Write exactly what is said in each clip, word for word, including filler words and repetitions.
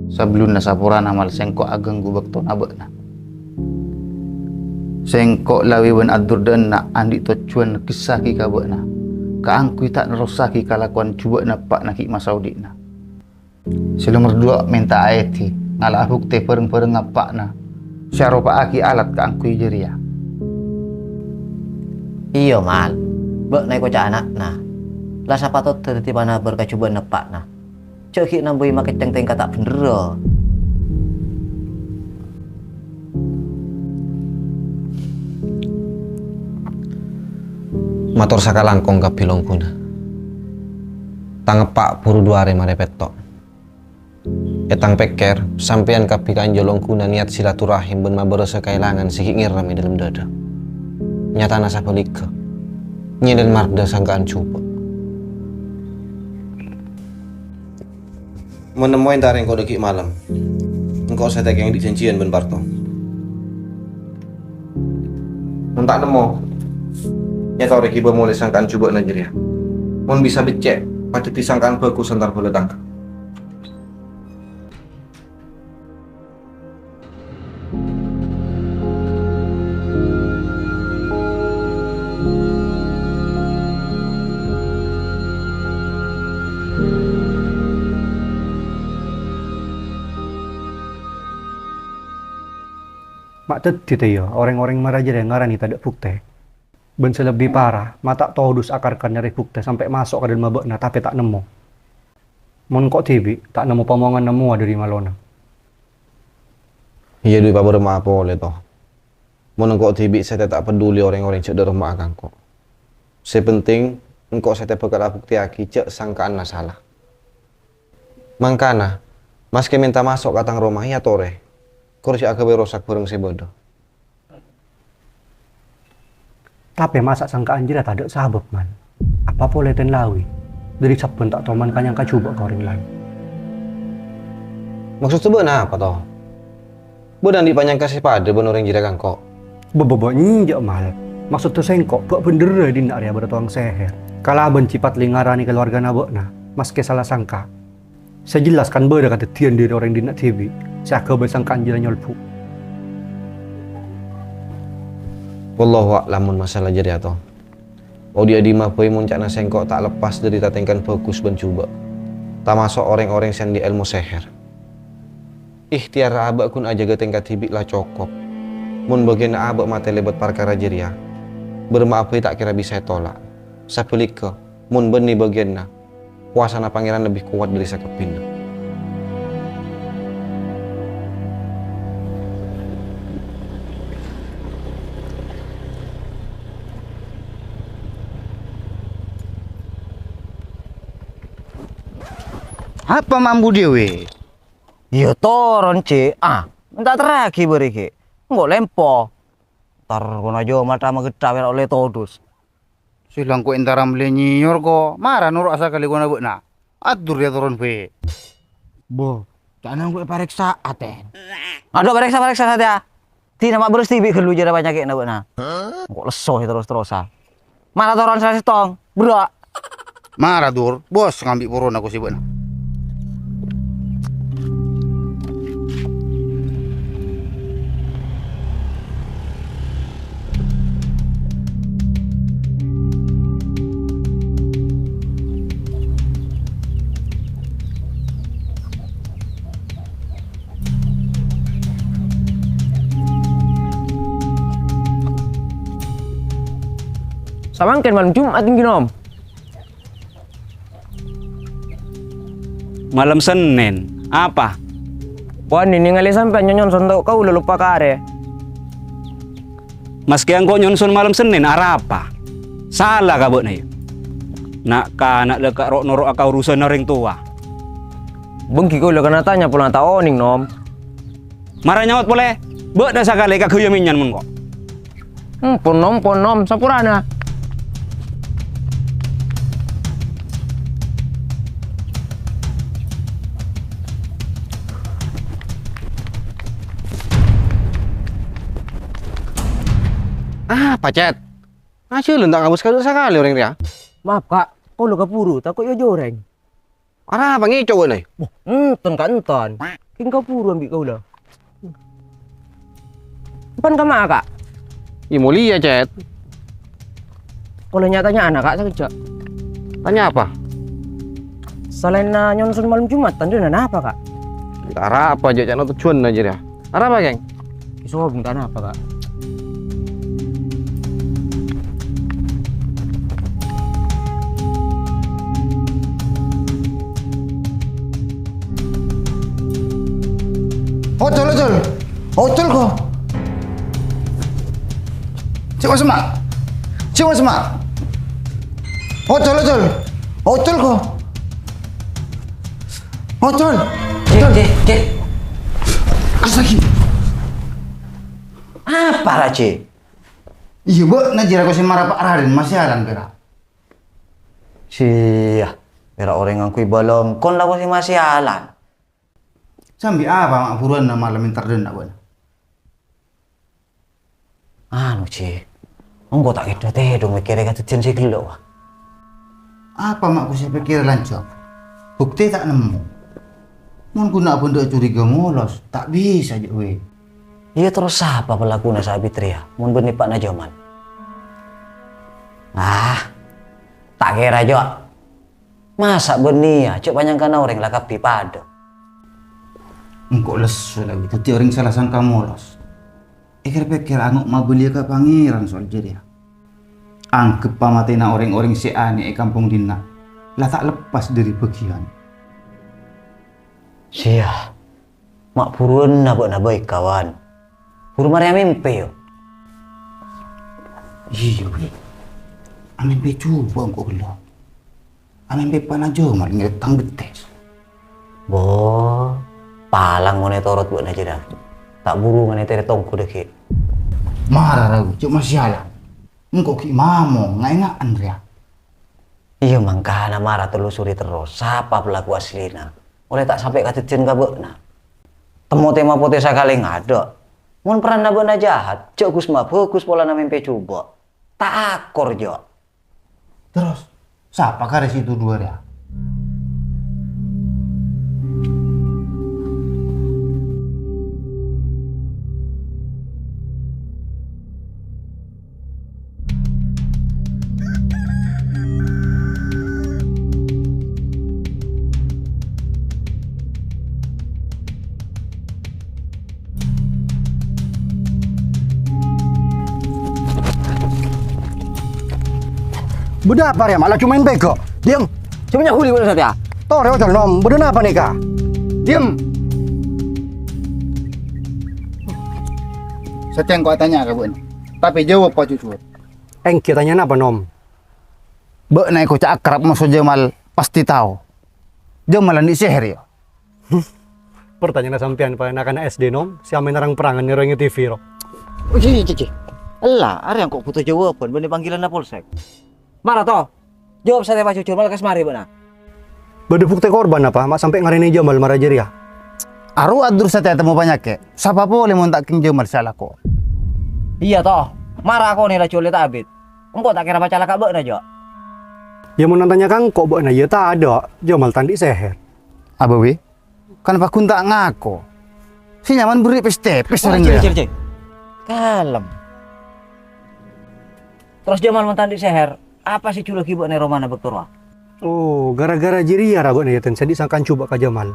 Sabellunna saporana mal sèngko' aghânggu bâktona bâ'na. Sèngko' la bân adurdhâ'ânna andi' tojjhuwân ghessaghi ka bâ'na, kaangghuy ta' nerrossaghi kalakowan jhubâ'na eppa'na ghi' masaodi'na. Sè nomer duwâ' mènta aèdhi, ngala'a buktè bhâreng-bhâreng eppa'na sè aropa'aghi alat kaangghuy jârèya. Iyâ, Mal. Bâ'na èkoca' ana'na. La sapatodda dhâddhi panabâr ka jhubâ'na eppa'na. Jhâ' ghi' nambâi makècèng tèngka ta' bhendherrâ. Mator sakalangkong kabbhi longghuna. Tang eppa' buru du arè marè pètto'. È tang pèkkèr, sampèyan kabbhi kanja longghuna niyat silaturahim bân mabârâsa kaèlangan sè ghi' ngèrèm è dhâlem dhâdhâ. Nyatana sabhâligghâ, nyèlèn mardhâ sangka'an jhubâ'. Mon nemmo entar engko' dhâggi' malem, engko' sè tèkèng andi' janjiyân bân Parto. Mon ta' nemmo, èyatorè ghibâ molè sangka'an jhubâ'na jârèya. Mon bisa beccè', padhâddhi sangka'an bhâghus entar bhâlâ tangka. Ma' dhâddhi, tèya, orèng-orèng mara jârèya ngaranè tadâ' buktè. Bân sè lebbi para, ma' ta' todus akar-akar nyarè buktè sampè' maso' ka dâlemma bâ'na, tapè ta' nemmo. Mon engko' dhibi', ta' nemmo pamongan nemmowa dhâri malona. Iyâ, dhu èpabârâmma'a polè, to. Mon engko' dhibi' satèya ta' paduli orèng-orèng jâ' dâ' remma'a ka engko'. Sè penting, engko' satèya bhâkal abuktèyaghi jâ' sangka'anna sala. Mangkana, maskè mènta maso' ka tang roma, èyatorè. Kor jâ' aghâbây rosak bhârâng sè bâdâ. Tapè masa' sangka'an jârèya tadâ' sabâb, Man? Apa polè ten lawi? Dhâri sabbhân ta' toman ka-nyangka jhubâ' ka orèng laèn. Maksodda bâ'na apa, to? Bâ'na andi' panyangka sè padâ bân orèng jârèya ka engko'? Bâ-, bâ-, bâ-, enjâ', Mal. Maksodda sèngko' bâ' bhendherrâ è dinna' rèya bâdâ towang sèhèr. Kalaban jipât lèngarana keluargana bâ'na, maskè sala sangka. Sè jelas kan bâdâ kadhâddhiyân dhâri orèng dinna' dhibi' sè aghâbây sangka'an jârèya nyolbu'. Wallahu a'lam mon masalah jârèya, to. Odi'-odi' mabâi mon ca'na sèngko' ta' leppas dhâri tatèngkana bhâghus bân jhubâ', tamaso' orèng-orèng sè andi' èlmo sèhèr. Ihtèyarra abâ' ghun ajâgâ tèngka dhibi' la cokop. Mon bâgiyânna abâ' matè lèbât parkara jârèya, bârâmma'a bhâi ta' kèra bisa ètola'. Sabhâligghâ, mon bânnè bâgiyânna, kowasana Pangèran lebbi kowat dhâri sakabbhinna. Apa mambu dhewe? Iya, toron, Cik. Ah, menta terragi bâri', Ki. Engko' lempo. Entar kono aja mata mageddha wèra olle todus. Sè langko' entara mellè nyiyor ko, mara noro' asakale kono bâ'na. Adur ya toron bhâi. Bo, ca'na engko' èpareksa aten. Adu, pareksa, pareksa satèya. Dina ma' bherros dhibi' ghâllu jârèya panyakè'na bâ'na. Engko' lesso sè terros-terrosa. Mara toron sala sèttong, bro. Mara, Dur. Bos ngambi' porona ko sè bâ'na. Samangkèn malem Jum'at ènggi, Nom. Malem Sennèn, apa? Wani nèngalè sampèyan nyonyon sonto' kaulâ loppa karè. Maskè engko' nyonson malem Sennèn, arapa? Sala ka bâ'na, ya? Na'-kana' la ka' ro'-noro'a ka urusanna orèng towa. Benggi kaulâ kana tanya polana ta' onèng, Nom. Mara nyaot polè, bâ'na sakalè ka ghâyâ mènyan mon ko'. Empon, Nom, empon, Nom, saporana. Ah, pacet. Ajhâlân ta' ngabâs kaulâ sakalè orèng rèya. Maaf, Ka'. Kaulâ kabhuru, tako' èyojorèng. Arapa ngèco' bâ'na? Wah, enten, Ka', enten. Kèng kabhuru ambi' kaulâ. Pan kemma'a, Kak? Iyâ, molèya, Cèt. Kaulâ nya-tanya'ana, Kak, sakejjhâ'. Tanya apa? Salaènna nyonson malem Jumatan, dhâ' napa, Kak? Arapa jâ' ca'na tojjhuwânna jârèya? Arapa, Kèng? Iso bhunten apa, Kak? Ocol, ocol. Ocol, ko. Cek mas, Mak. Cek mas, Mak. Ocol, ocol. Ocol, ko. Ocol. Cek, cek, cek. Astaga. Apa, Raji? Iyâ, bâ'na jârèya ko sè mara Pa' Raden masèyalan, pèra'. Sia, pèra' orèng ngangghuy balengkon la ko sè masèyalan. Sambi apa ma' buruwânna malem èntar dâ' enna' bâ'na? Anu, Ji. Engko' ta' kèdhâ tèdhung mèkkèrè kadhâddhiyân sè ghellâ', wa. Apa ma' ko sè pèkkèrè lanjhâng? Buktè ta' nemmo. Mon ghun abâ' bâdâ curiga molos, ta' bisa jâ' wè. Iyâ, terros sapa pelakunna sè abit rèya, mon bânnè eppa'na Jamal? Ah, ta' kèra, Jo. Masa' bânnè, jâ' panyangkana orèng la kabbhi padâ. Engko' lesso la dhâddhi orèng sala sangka molos. Èkèr-pèkkèr ango' mabâliyâ ka Pangèran soal jârèya. Angghep pamatèna orèng-orèng sè anè' è kampong dinna' la ta' leppas dhâri bâgiyân. Sia, ma' buruwânna bâ'na bhâi, kawan. Buru marè amèmpè, yo. Iyâ, wè. Amèmpè jhubâ' engko' ghellâ'. Amèmpè eppa'na Jamal ngèrèk tang bettès. Bo, palang mon ètorot bâ'na jârèya. Ta' buru nganètèrè tongko dhâggi'. Mara, Rawi, jhâ' masèyalan. Engko' ghi' mamong, nga'-enga'an rèya. Iyâ, mangkana mara telusuri terros, sapa pelaku aslina. Ollè ta' sampè' kadhâddhiyân ka bâ'na. Temmo tèma potè sakalè ngadâ'. Mon peranna bâ'na jahat, jhâ' ghus mabhâghus polana mèmpè jhubâ'. Ta' akor, Jo. Terros, sapa karè sè ètodhuwâ rèya? Bâdâ apa rèya, ma' laju maèn pèghâ'? Diem! Sè bânnya' ghuli bâ'na satèya. Torè, ocol, Nom. Bâdâ napa nèka? Diem! Satèya engko' atanya ka bâ'na. Tapè jâwâb pajhujhur. Èngghi, tanya napa, Nom? Bâ'na èkoca' akrab moso Jamal, pastè tao. Jamal andi' sèhèr, ya? Partanya'anna sampèyan palèng na'-kana' S D, Nom, sè amèn rang-perangan nèrèngè T V, ro. Ci, ci, ci. Ella, arèya engko' bhuto jâwâbhân bânnè panggilanna polsek. Mara, to. Jâwâb satèya pajhujhur, mara kas marè bâ'na. Bâdâ buktè korban apa ma' sampè' ngarènè Jamal mara jârèya? Arowa dur satèya temmo panyakè'. Sapa polè mon ta' kèng Jamal sè alako? Iyâ, to. Mara konè laju ollè ta' abit. Engko' ta' kèra pacalaka bâ'na, Jo. Yâ, mon atanya ka engko' bâ'na, yâ tadâ', Jamal ta' andi' sèhèr. Abâ, wi. Kan paggun ta' ngako. Sè nyaman berri' pes-tepes orèng, Cil, ya. Cil, Cil. Kalem. Terros Jamal mon ta' andi' sèhèr, apa sè èjhullâghi bâ'na è romana bâkto rowa? Oh, gara-gara jârèya ra bâ'na, yâ, Ten, sè andi' sangkan jhubâ' ka Jamal.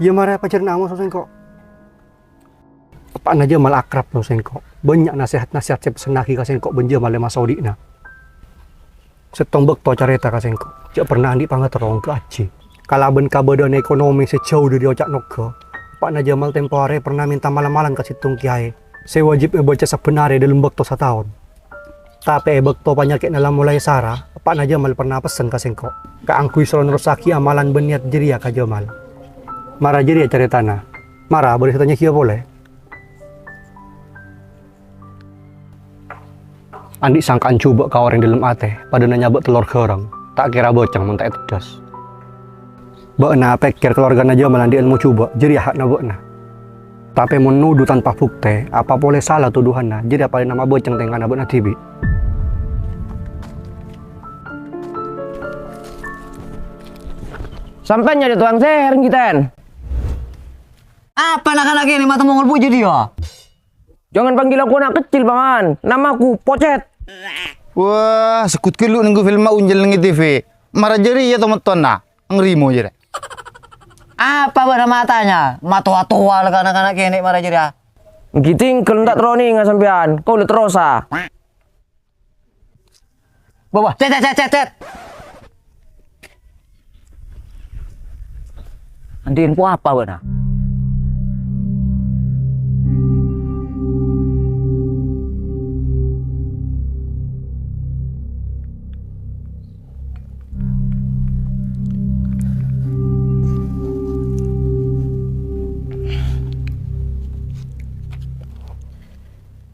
Yâ, mara pajhârna moso sèngko'. Eppa'na Jamal akrab bân sèngko'. Bânnya' nasèhat-nasèhat sè èpessennaghi ka sèngko' bân Jamal è masa odi'na. Sèttong bâkto acarèta ka sèngko', jâ' pernah andi' pangaterro ongghâ ajhi. Kalabân kabâdâ'ânna ekonomi sè jhâu dâri oca' nongghâ, eppa'na Jamal tempo arè pernah mènta mal-amalan ka sèttong kèyaè sè wajib èbâca sabbhân arè dâlem bâkto sataon. Tapè è bâkto panyakè'na la molaè sara, eppa'na Jamal pernah pessen ka sèngko' kaangghuy soro nerrossaghi amalan bân niyat jârèya ka Jamal. Mara jârèya carètana. Mara bâdâ sè tanya ghiyâ polè. Andi' sangkan jhubâ' ka orèng dâlem atè, padâna nyabâ' tellor ghârâng, ta' kèra bâceng mon ta' èteddhâs. Bâ'na pèkkèr kalowargana Jamal andi' èlmo jhubâ', jârèya hakna bâ'na. Tapè mon nodhu tanpa buktè, apa polè sala todhuhanna, jârèya palèng nama bâceng tèngkana bâ'na dhibi'. Sampèyan nyarè tokang sèhèr, èngghi, Ten? Apa na'-kana' kènè' ma' temmongol bu' jâdiyâ? Jangan panggil aku anak kecil, Paman. Namaku Pocet. Wah, segghut ghâllu nèngghu film Unjel nèng T V. Mara jârèya tomettonna, ngrimo jârèya. Apa bâ'na ma' atanya? Ma' towa-towa la na'-kana' kènè' mara jârèya. Ghi' tèngghâl ta' terro nènga sampèyan, kaulâ terrosa. Bâ, bâ, cet, cet, cet, cet, cet. Andi'en po apa bâ'na?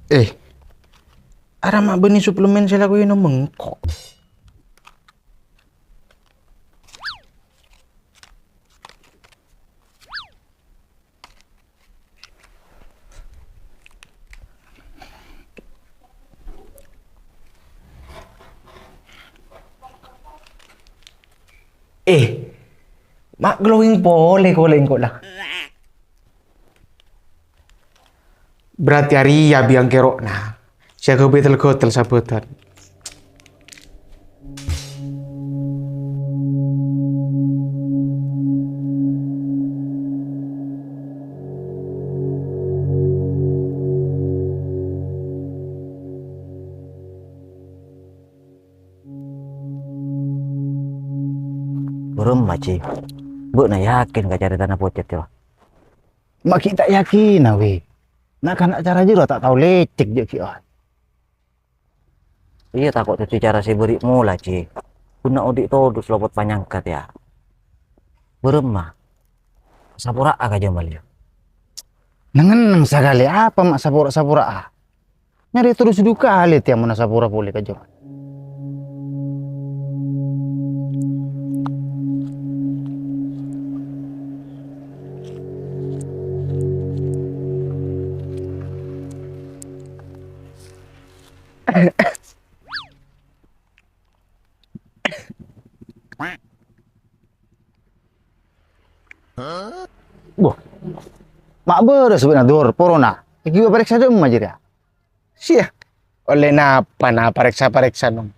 Eh, Ara ma' bânnè suplemen sè la ènom engko'. Eh, ma' glowing polè kolè engko' la. Berarti arèya bi' angkèro'na sè aghâbây tel-ghâtel sabâdân. Bârâmma, Ji? Bâ'na yakin ka carètana Pocet, yâ? Ma' ghi' ta' yakinna, wè. Na'-kana' cara jârowa ta' tao lècèk jâ' ghi' oy. Iyâ, tako' dhâddhi cara sè bâri' mola, Ji. Ghun na' odi' todus lopot panyangkat, yâ. Bârâmma? Sapora'a ka Jamal, yâ? Neng-enneng sakalè, apa ma' sapora-sapora'a? Nyarè terros du kalè tèya mon asapora polè ka Jamal. Boh, ma' bârâs bâ'na, Dur, porona. Èghibâ parèksa dâ'emma jârèya? Siya, ollè napa na parèksa-parèksa, Nom?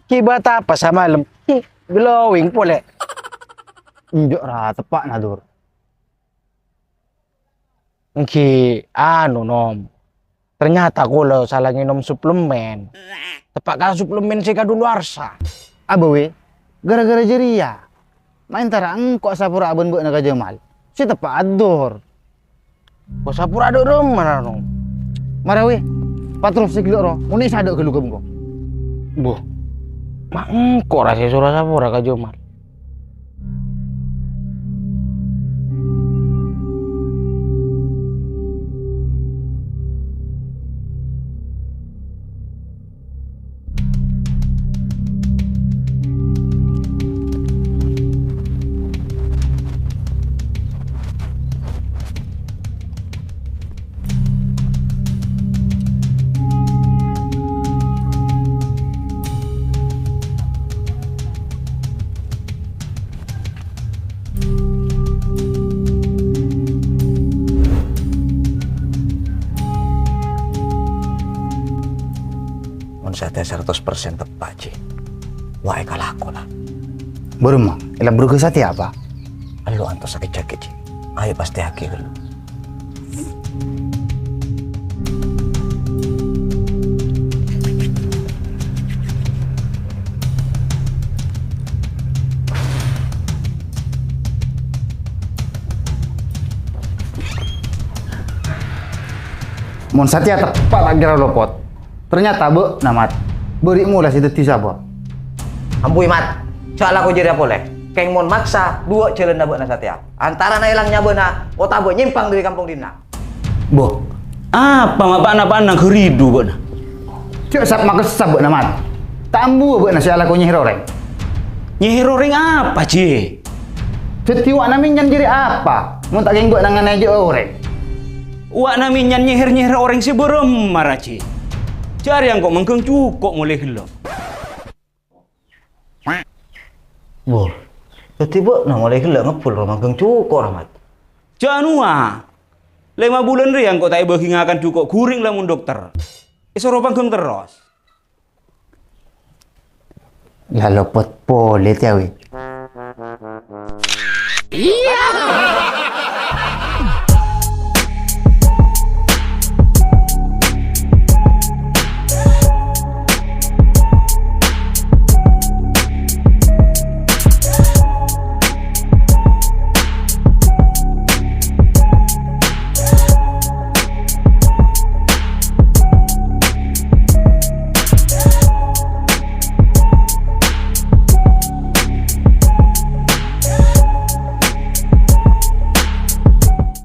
Èghibâ tapa samalem? Hi, glowing polè. Enjâ' ra teppa'na, Dur. Èngghi, anu, Nom. Ternyata kaulâ sala ngènom suplemen. Teppa' ka suplemen sè kadaluwarsa. Abâ, wè, gara-gara jârèya, ma' èntara engko' asapora bân bâ'na ka Jamal. Sè teppa' Dur. Ko sapora dâ' râmma, Nom? Mara, wè, paterrossè ghellâ' ro, mon è sadâ' ghâllu ka bengko. Boh, ma' engko' ra sè soro sapora ka Jamal. Mon satèya saratos persen teppa', Ji. Wa èkalako, la. Bârâmma, èlabbhurughi satèya, apa? Ello antos sakejjhâ', Ji. Ayo pastèyaghi ghâllu. Mon satèya teppa' ta' kèra lopot, ternyata bâ'na, Mat. Bâri' mola sè dhâddhi sapa? Ambuy, Mat. Jhâ' alako jârèya polè. Kèng mon maksa, duwâ' jhâlânna bâ'na satèya. Antarana èlang nyabâna, otabâ nyèmpang dâri kampong dinna'. Boh, apa ma' pa'-napa'na ghâridhu bâ'na? Jhâ' sap-makessa bâ'na, Mat. Ta' ambuwâ bâ'na sè alako nyèhèr orèng. Nyèhèr orèng apa, Ji? Dhâddhi wa'na mènyan jârèya apa, mon ta' kèng bâ'na nganèyajâ'â orèng? Wa'na mènyan nyèhèr-nyèhèr orèng sè bârâmma, ra, Ji? Jârèya engko' mangghâng jhuko' molè ghellâ'. Wah, dhâddhi bâ'na molè ghellâ' ngebbhul ro mangghâng jhuko', ra, Mat? Jhâ' anowa. Lèma' bulân rèya engko' ta' èbâghi ngakan jhuko' ghuring lamon dokter. Èsoro pangghâng terros. La lopot polè tèya, wè.